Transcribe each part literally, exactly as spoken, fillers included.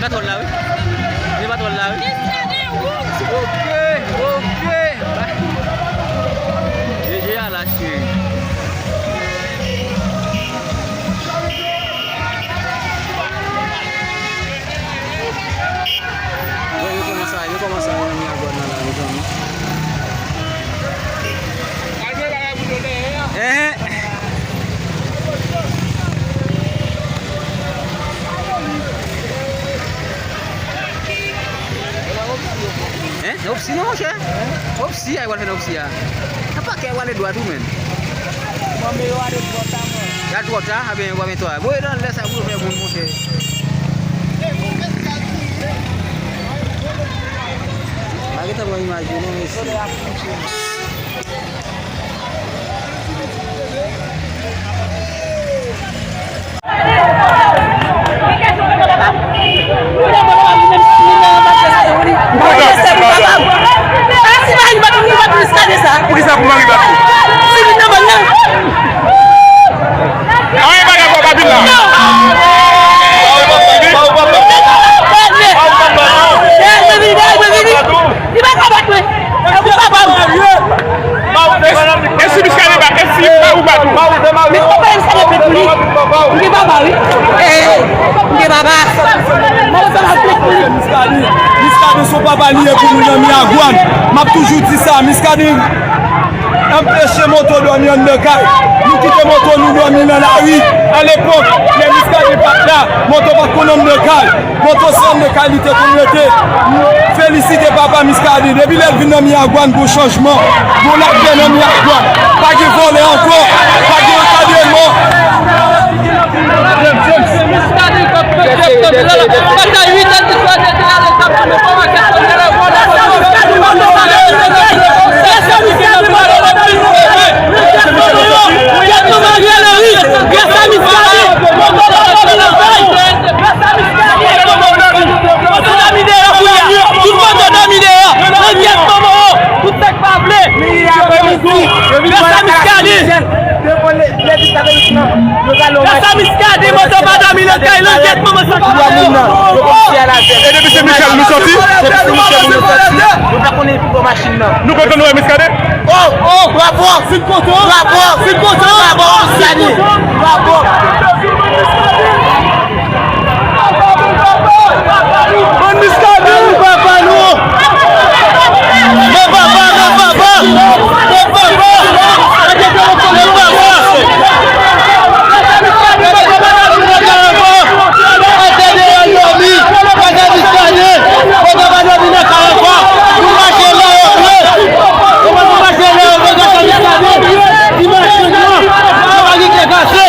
Patwòl la, wi. Se patwòl la, wi. Ok, ok. G G a la, cheri. Bon, yo kòmanse, yo kòmanse nan Miragwàn nan la, mezanmi. Al jwe bagay pou nou dèyè a. Enhen. Hein? Nan opsi non, monchè. Opsi a, yo pral fè nan opsi a. Nan pakè, yo ale dwat ou menm. Bon, men yo ale twò ta, mwen. Y al twò ta, a ben, yo pa met twò. Voye nan lè sa pou yo fè moun, monchè. Pa gentan pran imaj yo, non, mesye. Poukisa pou mari bat ou? Anyen pa dakò, pa vin la. Li pa ka bat mwen. E si Miskaden bat, e si Mawi bat ou? Men ou pa Miskaden plen pou li. M gen papa, wi. Eh, m gen papa. Mwen, sa m ap plen pou li. Miskaden, Miskaden se papa li ye pou nou nan Miragwàn. M ap toujou di sa, Miskaden anpeche moto dòmi anndan kay. Nou kite moto nou dòmi nan lari. Alepòk, lè Miskaden pa t la, moto pa t konn anndan kay. Moto se anndan kay li te konn rete. Felisite papa Miskaden. Depi lè l vin nan Miragwàn, gon chanjman. Gon lapè nan Miragwàn. Pa gen vòlè ankò. Pa gen ankadreman. Tout moto dòmi deyò. Tout moto dòmi deyò. Nan gyèt manman w. Tout sa k pa vle. Grasa Miskaden. Grasa Miskaden, moto pa dòmi nan kay, nan gyèt manman sa k pa vle. E depi se Michel nou sòti. Depi se Michel nou sòti. Nou pa konnen pi gwo machin nan. Nou kontan nou wè Miskaden. Oh, oh, bravo. Fin kontan. Bravo. Fin kontan. Bravo, Miskaden. Bravo. Bann Miskaden, papa nou! Nan papa, nan papa! Nan papa! Nan papa! Atè deyò dòmi! Atè Miskaden! Papa pa dòmi nan kay ankò! Nou mache lè yo vle! Papa nou mache lè yo vle, gade Miskaden! Imaj nou! Papa ki te kase!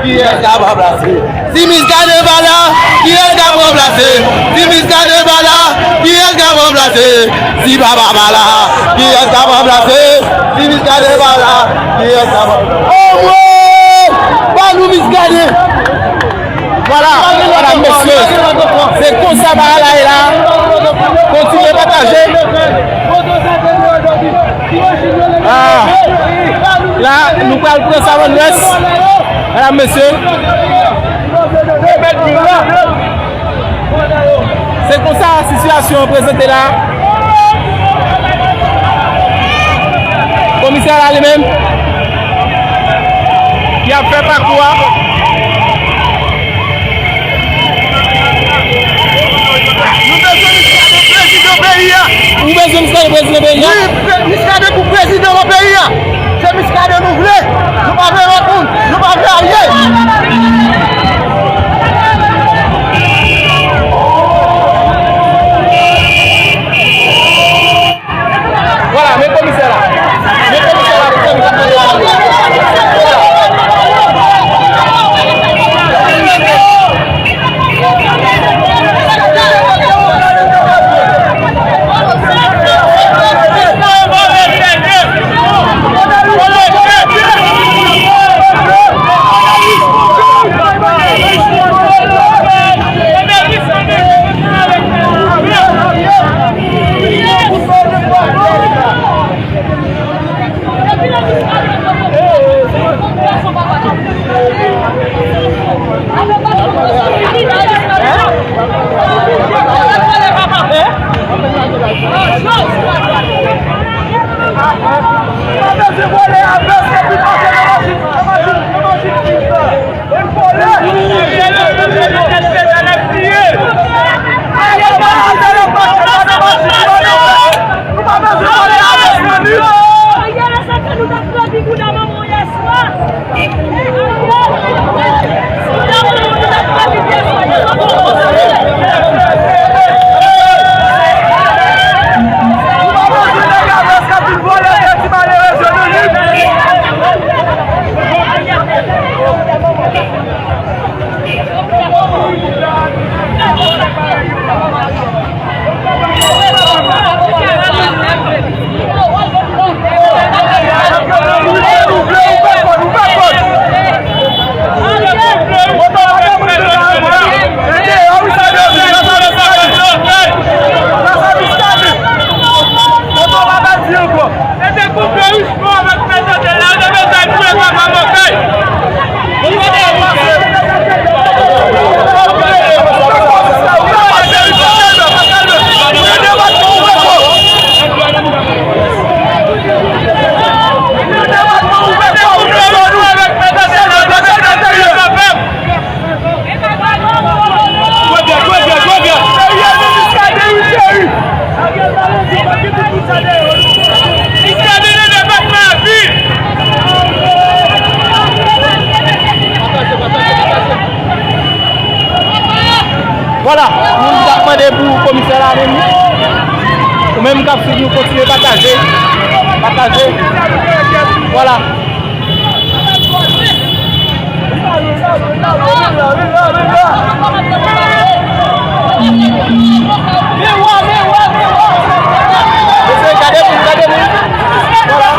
Kiyès k ap ranplase? Si Miskaden pa la, kiyès k ap ranplase? Si Miskaden pa la, kiyès k ap ranplase? Si papa pa la, kiyès k ap ranplase? Si Miskaden pa la, kiyès k ap ranplase? Omwe! Ba nou Miskaden! Vwala, medam, mesye, se konsa bagay la ye la. Kontinye pataje. Ah, la, nou pral pran Savann Wès. Medam, mesye. Se konsa sitiyasyon an prezante la. Komisè a la li menm, ki ap fè pakou a. Nou bezwen Miskaden prezidan peyi a. Ou bezwen Miskaden prezidan peyi a? Wi, pre-, Miskaden pou prezidan nan peyi a. Se Miskaden nou vle. Nou pa vle lòt moun. Nou pa vle alye. Vwala, men komisè la. Men komisè la, pou komisè la. Vwala, moun ki t ap mande pou komisè la menm, ou menm k ap swiv nou, kontinye pataje, pataje. Vwala. Mesye, gade moun, gade moun. Vwala.